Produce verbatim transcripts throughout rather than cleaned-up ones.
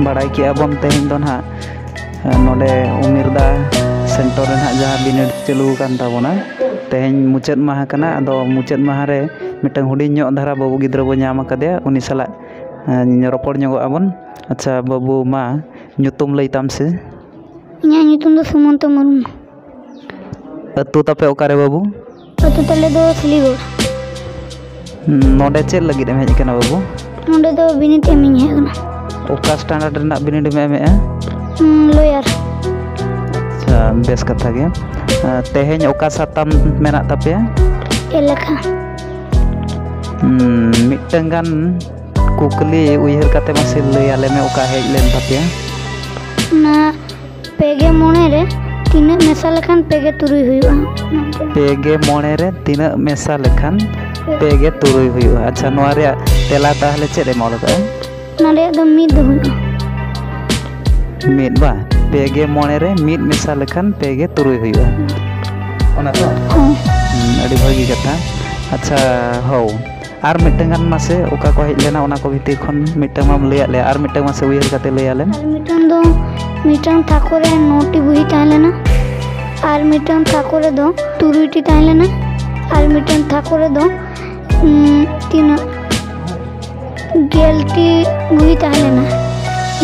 ᱵᱟᱲᱟᱭ ᱠᱮᱜᱼᱟ ᱵᱚᱱ ᱛᱮᱦᱮᱧ ᱫᱚ ᱱᱟᱦᱟᱜ, ᱮ, ᱱᱚᱰᱮ ᱩᱢᱤᱨᱫᱟ ᱥᱮᱱᱴᱚᱨ ᱨᱮ ᱱᱟᱦᱟᱜ ᱡᱟᱦᱟᱸ ᱵᱤᱱᱤᱰ ᱪᱟᱹᱞᱩ ᱟᱠᱟᱱ ᱛᱟᱵᱚᱱᱟ, ᱛᱮᱦᱮᱧ ᱢᱩᱪᱟᱹᱫ ᱢᱟᱦᱟ ᱠᱟᱱᱟ᱾ ᱟᱫᱚ ᱢᱩᱪᱟᱹᱫ ᱢᱟᱦᱟ ᱨᱮ ᱢᱤᱫᱴᱟᱝ ᱦᱩᱰᱤᱧ ᱧᱚᱜ ᱫᱷᱟᱨᱟ ᱵᱟᱹᱵᱩ ᱜᱤᱫᱽᱨᱟᱹ ᱵᱚ ᱧᱟᱢ ᱟᱠᱟᱫᱮᱭᱟ, ᱩᱱᱤ ᱥᱟᱞᱟᱜ, ᱮ, ᱨᱚᱯᱚᱲ ᱧᱚᱜᱚᱜ ᱟᱵᱚᱱ᱾ ᱟᱪᱪᱷᱟ ᱵᱟᱹᱵᱩ, ᱢᱟ ᱧᱩᱛᱩᱢ ᱞᱟᱹᱭ ᱛᱟᱢ ᱥᱮ᱾ ᱤᱧᱟᱹᱜ ᱧᱩᱛᱩᱢ ᱫᱚ ᱥᱩᱢᱚᱱᱛᱚ ᱢᱩᱨᱢᱩ᱾ ᱟᱹᱛᱩ ᱛᱟᱯᱮ ᱚᱠᱟᱨᱮ ᱵᱟᱹᱵᱩ? ᱟᱹᱛᱩ ᱛᱟᱞᱮ ᱫᱚ ᱥᱤᱞᱤᱜᱩᱲ᱾ ᱱᱚᱰᱮ ᱪᱮᱫ ᱞᱟᱹᱜᱤᱫ ᱮᱢ ᱦᱮᱡ ᱟᱠᱟᱱᱟ ᱵᱟᱹᱵᱩ? ᱱᱚᱰᱮ ᱫᱚ ᱵᱤᱱᱤᱰ ᱮᱢ ᱤᱧ ᱦᱮᱡ ᱟᱠᱟᱱᱟ᱾ ᱚᱠᱟ ᱥᱴᱮᱱᱰᱟᱨᱰ ᱨᱮᱱᱟᱜ ᱵᱤᱱᱤᱰ ᱮᱢ ᱮᱢᱮᱜᱼᱟ? ᱞᱚᱭᱟᱨ᱾ ᱟᱪᱪᱷᱟ, ᱵᱮᱥ ᱠᱟᱛᱷᱟ ᱜᱮ᱾ ᱟᱨ ᱛᱮᱦᱮᱧ ᱚᱠᱟ ᱥᱟᱛᱟᱢ ᱢᱮᱱᱟᱜ ᱛᱟᱯᱮᱭᱟ? ᱮᱞᱟᱠᱟ᱾ ᱦᱩᱸ, ᱢᱤᱫᱴᱟᱝ ᱜᱟᱱ ᱠᱩᱠᱞᱤ ᱩᱭᱦᱟᱹᱨ ᱠᱟᱛᱮ ᱢᱟᱥᱮ ᱞᱟᱹᱭ ᱟᱞᱮ ᱢᱮ, ᱚᱠᱟ ᱦᱮᱡ ᱞᱮᱱ ᱛᱟᱯᱮᱭᱟ? ᱚᱱᱟ ᱯᱮ ᱜᱮ ᱢᱚᱬᱮ ᱨᱮ ᱛᱤᱱᱟᱹᱜ ᱢᱮᱥᱟ ᱞᱮᱠᱷᱟᱱ ᱯᱮ ᱜᱮ ᱛᱩᱨᱩᱭ ᱦᱩᱭᱩᱜᱼᱟ? ᱯᱮ ᱜᱮ ᱢᱚᱬᱮ ᱨᱮ ᱛᱤᱱᱟᱹᱜ ᱢᱮᱥᱟ ᱞᱮᱠᱷᱟᱱ ᱯᱮ ᱜᱮ ᱛᱩᱨᱩᱭ ᱦᱩᱭᱩᱜᱼᱟ? ᱟᱪᱪᱷᱟ, ᱱᱚᱣᱟ ᱨᱮᱭᱟᱜ ᱛᱮᱞᱟ ᱛᱟᱦᱚᱞᱮ ᱪᱮᱫ ᱮᱢ ᱚᱞ ᱟᱠᱟᱫᱼᱟ? ᱚᱱᱟ ᱨᱮᱭᱟᱜ ᱫᱚ ᱢᱤᱫ ᱫᱚ ᱦᱩᱭᱩᱜᱼᱟ᱾ ᱢᱤᱫ ᱵᱟ, ᱯᱮ ᱜᱮ ᱢᱚᱬᱮ ᱨᱮ ᱢᱤᱫ ᱢᱮᱥᱟ ᱞᱮᱠᱷᱟᱱ ᱯᱮ ᱜᱮ ᱛᱩᱨᱩᱭ ᱦᱩᱭᱩᱜᱼᱟ᱾ ᱚᱱᱟ ᱛᱚ? ᱦᱮᱸ᱾ ᱦᱩᱸ, ᱟᱹᱰᱤ ᱵᱷᱟᱹᱜᱤ ᱠᱟᱛᱷᱟ᱾ ᱟᱪᱪᱷᱟ, ᱦᱳ, ᱟᱨ ᱢᱤᱫᱴᱟᱝ ᱜᱟᱱ ᱢᱟᱥᱮ ᱚᱠᱟ ᱠᱚ ᱦᱮᱡ ᱞᱮᱱᱟ, ᱚᱱᱟ ᱠᱚ ᱵᱷᱤᱛᱤᱨ ᱠᱷᱚᱱ ᱢᱤᱫᱴᱟᱝ ᱢᱟᱢ ᱞᱟᱹᱭᱟᱫ ᱞᱮᱭᱟ, ᱟᱨ ᱢᱤᱫᱴᱟᱝ ᱢᱟᱥᱮ ᱩᱭᱦᱟᱹᱨ ᱠᱟᱛᱮ ᱞᱟᱹᱭ ᱟᱞᱮᱢ᱾ ᱟᱨ ᱢᱤᱫᱴᱟᱝ ᱫᱚ, ᱢᱤᱫᱴᱟᱝ ᱛᱷᱟᱠᱚ ᱨᱮ ᱱᱚᱴᱤ ᱵᱩᱦᱤ ᱛᱟᱦᱮᱸ ᱞᱮᱱᱟ, ᱟᱨ ᱢᱤᱫᱴᱟᱝ ᱛᱷᱟᱠᱚ ᱨᱮᱫᱚ ᱛᱩᱨᱩᱭᱴᱤ ᱛᱟᱦᱮᱸ ᱞᱮᱱᱟ, ᱟᱨ ᱢᱤᱫᱴᱟᱝ ᱛᱷᱟᱠᱚ ᱨᱮᱫᱚ, ᱩᱸ, ᱛᱤᱱᱟᱹᱜ? ᱜᱮᱞ ᱴᱤ ᱵᱩᱦᱤ ᱛᱟᱦᱮᱸ ᱞᱮᱱᱟ᱾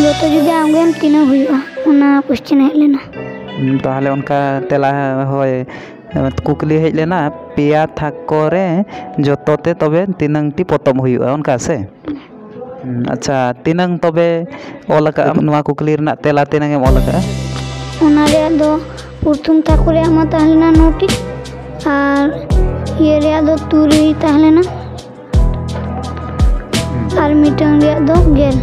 ᱡᱚᱛᱚ ᱡᱩᱫᱤ ᱟᱢᱜᱮᱢ, ᱛᱤᱱᱟᱹᱜ ᱦᱩᱭᱩᱜᱼᱟ? ᱚᱱᱟ ᱠᱚᱥᱪᱮᱱ ᱦᱮᱡ ᱞᱮᱱᱟ᱾ ᱦᱩᱸ, ᱛᱟᱦᱚᱞᱮ ᱚᱱᱠᱟ ᱛᱮᱞᱟ, ᱦᱳᱭ, ᱠᱩᱠᱞᱤ ᱦᱮᱡ ᱞᱮᱱᱟ, ᱯᱮᱭᱟ ᱛᱷᱟᱠᱚ ᱨᱮ ᱡᱚᱛᱚ ᱛᱮ ᱛᱚᱵᱮ ᱛᱤᱱᱟᱹᱝ ᱴᱤ ᱯᱚᱛᱚᱵ ᱦᱩᱭᱩᱜᱼᱟ, ᱚᱱᱠᱟ ᱥᱮ? ᱦᱩᱸ, ᱟᱪᱪᱷᱟ, ᱛᱤᱱᱟᱹᱝ ᱛᱚᱵᱮ ᱚᱞ ᱟᱠᱟᱫᱼᱟ? ᱱᱚᱣᱟ ᱠᱩᱠᱞᱤ ᱨᱮᱱᱟᱜ ᱛᱮᱞᱟ ᱛᱤᱱᱟᱹᱝ ᱮᱢ ᱚᱞ ᱟᱠᱟᱫᱼᱟ? ᱚᱱᱟ ᱨᱮᱭᱟᱜ ᱫᱚ ᱯᱨᱚᱛᱷᱚᱢ ᱛᱷᱟᱠᱚ ᱨᱮᱭᱟᱜ ᱢᱟ ᱛᱟᱦᱮᱸ ᱞᱮᱱᱟ ᱱᱚᱴᱤ, ᱟᱨ ᱤᱭᱟᱹ ᱨᱮᱭᱟᱜ ᱫᱚ ᱛᱩᱨᱩᱭ ᱛᱟᱦᱮᱸ ᱞᱮᱱᱟ, ᱟᱨ ᱢᱤᱫᱴᱟᱝ ᱨᱮᱭᱟᱜ ᱫᱚ ᱜᱮᱞ᱾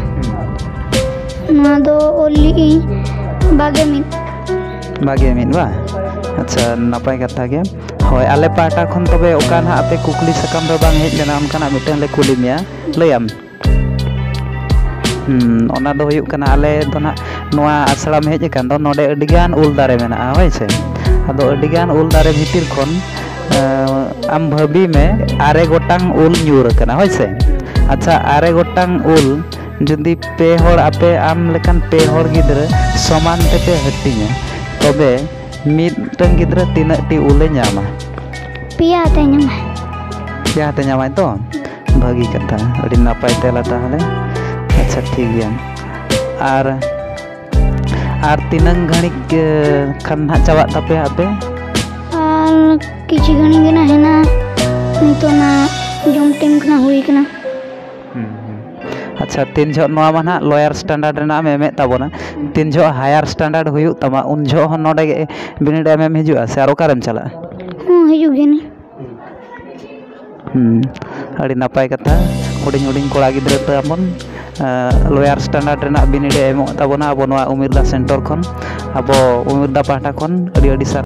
ᱱᱚᱣᱟ ᱫᱚ ᱚᱞ ᱞᱮᱜᱼᱟᱹᱧ ᱵᱟᱜᱮ ᱢᱤᱫ᱾ ᱵᱟᱜᱮ ᱢᱤᱫ ᱵᱟ? ᱟᱪᱪᱷᱟ, ᱱᱟᱯᱟᱭ ᱠᱟᱛᱷᱟ ᱜᱮ᱾ ᱦᱳᱭ, ᱟᱞᱮ ᱯᱟᱦᱴᱟ ᱠᱷᱚᱱ ᱛᱚᱵᱮ ᱚᱠᱟ ᱱᱟᱦᱟᱜ ᱟᱯᱮ ᱠᱩᱠᱞᱤ ᱥᱟᱠᱟᱢ ᱨᱮ ᱵᱟᱝ ᱦᱮᱡ ᱞᱮᱱᱟ, ᱚᱱᱠᱟᱱᱟᱜ ᱢᱤᱫᱴᱟᱝ ᱞᱮ ᱠᱩᱞᱤ ᱢᱮᱭᱟ, ᱞᱟᱹᱭᱟᱢ? ᱦᱩᱸ, ᱚᱱᱟ ᱫᱚ ᱦᱩᱭᱩᱜ ᱠᱟᱱᱟ, ᱟᱞᱮ ᱫᱚ ᱱᱟᱦᱟᱜ ᱱᱚᱣᱟ ᱟᱥᱲᱟᱢ ᱦᱮᱡ ᱟᱠᱟᱱ ᱫᱚ, ᱱᱚᱰᱮ ᱟᱹᱰᱤᱜᱟᱱ ᱩᱞ ᱫᱟᱨᱮ ᱢᱮᱱᱟᱜᱼᱟ, ᱦᱳᱭ ᱥᱮ᱾ ᱟᱫᱚ ᱟᱹᱰᱤᱜᱟᱱ ᱩᱞ ᱫᱟᱨᱮ ᱵᱷᱤᱛᱤᱨ ᱠᱷᱚᱱ, ᱮᱸ, ᱟᱢ ᱵᱷᱟᱹᱵᱤ ᱢᱮ, ᱟᱨᱮ ᱜᱚᱴᱟᱝ ᱩᱞ ᱧᱩᱨ ᱟᱠᱟᱱᱟ, ᱦᱳᱭ ᱥᱮ᱾ ᱟᱪᱪᱷᱟ, ᱟᱨᱮ ᱜᱚᱴᱟᱝ ᱩᱞ ᱡᱩᱫᱤ ᱯᱮ ᱦᱚᱲ, ᱟᱯᱮ ᱟᱢ ᱞᱮᱠᱟᱱ ᱯᱮ ᱦᱚᱲ ᱜᱤᱫᱽᱨᱟᱹ ᱥᱚᱢᱟᱱ ᱛᱮᱯᱮ ᱦᱟᱹᱴᱤᱧᱟ, ᱛᱚᱵᱮ ᱢᱤᱫᱴᱟᱝ ᱜᱤᱫᱽᱨᱟᱹ ᱛᱤᱱᱟᱹᱜ ᱴᱤ ᱩᱞᱮ ᱧᱟᱢᱟ? ᱯᱮᱭᱟ ᱟᱛᱮ ᱧᱟᱢᱟᱭ᱾ ᱯᱮᱭᱟ ᱟᱛᱮ ᱧᱟᱢᱟᱭ ᱛᱚ? ᱵᱷᱟᱹᱜᱤ ᱠᱟᱛᱷᱟ, ᱟᱹᱰᱤ ᱱᱟᱯᱟᱭ ᱛᱮᱞᱟ ᱛᱟᱦᱚᱞᱮ᱾ ᱟᱪᱪᱷᱟ, ᱴᱷᱤᱠ ᱜᱮᱭᱟ᱾ ᱟᱨ, ᱟᱨ ᱛᱤᱱᱟᱹᱝ ᱜᱷᱟᱹᱲᱤᱡ ᱮ, ᱠᱷᱟᱱ ᱱᱟᱦᱟᱜ ᱪᱟᱵᱟᱜ ᱛᱟᱯᱮᱭᱟ ᱟᱯᱮ? ᱟᱨ ᱠᱤᱪᱷᱩ ᱜᱷᱟᱹᱲᱤᱡ ᱜᱮ ᱱᱟᱦᱟᱜ ᱦᱮᱱᱟᱜᱼᱟ, ᱱᱤᱛᱚᱜ ᱱᱟ ᱡᱚᱢ ᱴᱟᱭᱤᱢ ᱠᱷᱚᱱᱟᱜ ᱦᱩᱭ ᱠᱟᱱᱟ᱾ ᱦᱩᱸ, ᱦᱩᱸ᱾ ᱟᱪᱪᱷᱟ, ᱛᱤᱱ ᱡᱚᱦᱚᱜ ᱱᱚᱣᱟ ᱢᱟ ᱱᱟᱦᱟᱜ lower standard ᱨᱮᱱᱟᱜ ᱮᱢ ᱮᱢᱮᱫ ᱛᱟᱵᱚᱱᱟ, ᱛᱤᱱ ᱡᱚᱦᱚᱜ higher standard ᱦᱩᱭᱩᱜ ᱛᱟᱢᱟ, ᱩᱱ ᱡᱚᱦᱚᱜ ᱦᱚᱸ ᱱᱚᱰᱮ ᱜᱮ ᱵᱤᱱᱤᱰ ᱮᱢ ᱮᱢ ᱦᱤᱡᱩᱜᱼᱟ ᱥᱮ ᱟᱨ ᱚᱠᱟᱨᱮᱢ ᱪᱟᱞᱟᱜᱼᱟ? ᱦᱚᱸ, ᱦᱤᱡᱩᱜ ᱜᱮᱭᱟᱞᱤᱧ᱾ ᱦᱩᱸ, ᱟᱹᱰᱤ ᱱᱟᱯᱟᱭ ᱠᱟᱛᱷᱟ᱾ ᱦᱩᱰᱤᱧ ᱦᱩᱰᱤᱧ ᱠᱚᱲᱟ ᱜᱤᱫᱽᱨᱟᱹ ᱛᱟᱵᱚᱱ, ᱟᱸ, lower standard ᱨᱮᱱᱟᱜ ᱵᱤᱱᱤᱰ ᱮ ᱮᱢᱚᱜ ᱛᱟᱵᱚᱱᱟ ᱟᱵᱚ ᱱᱚᱣᱟ ᱩᱢᱤᱨᱫᱟ center ᱠᱷᱚᱱ᱾ ᱟᱵᱚ ᱩᱢᱤᱨᱫᱟ ᱯᱟᱦᱴᱟ ᱠᱷᱚᱱ ᱟᱹᱰᱤ ᱟᱹᱰᱤ ᱥᱟᱨᱦᱟᱣ᱾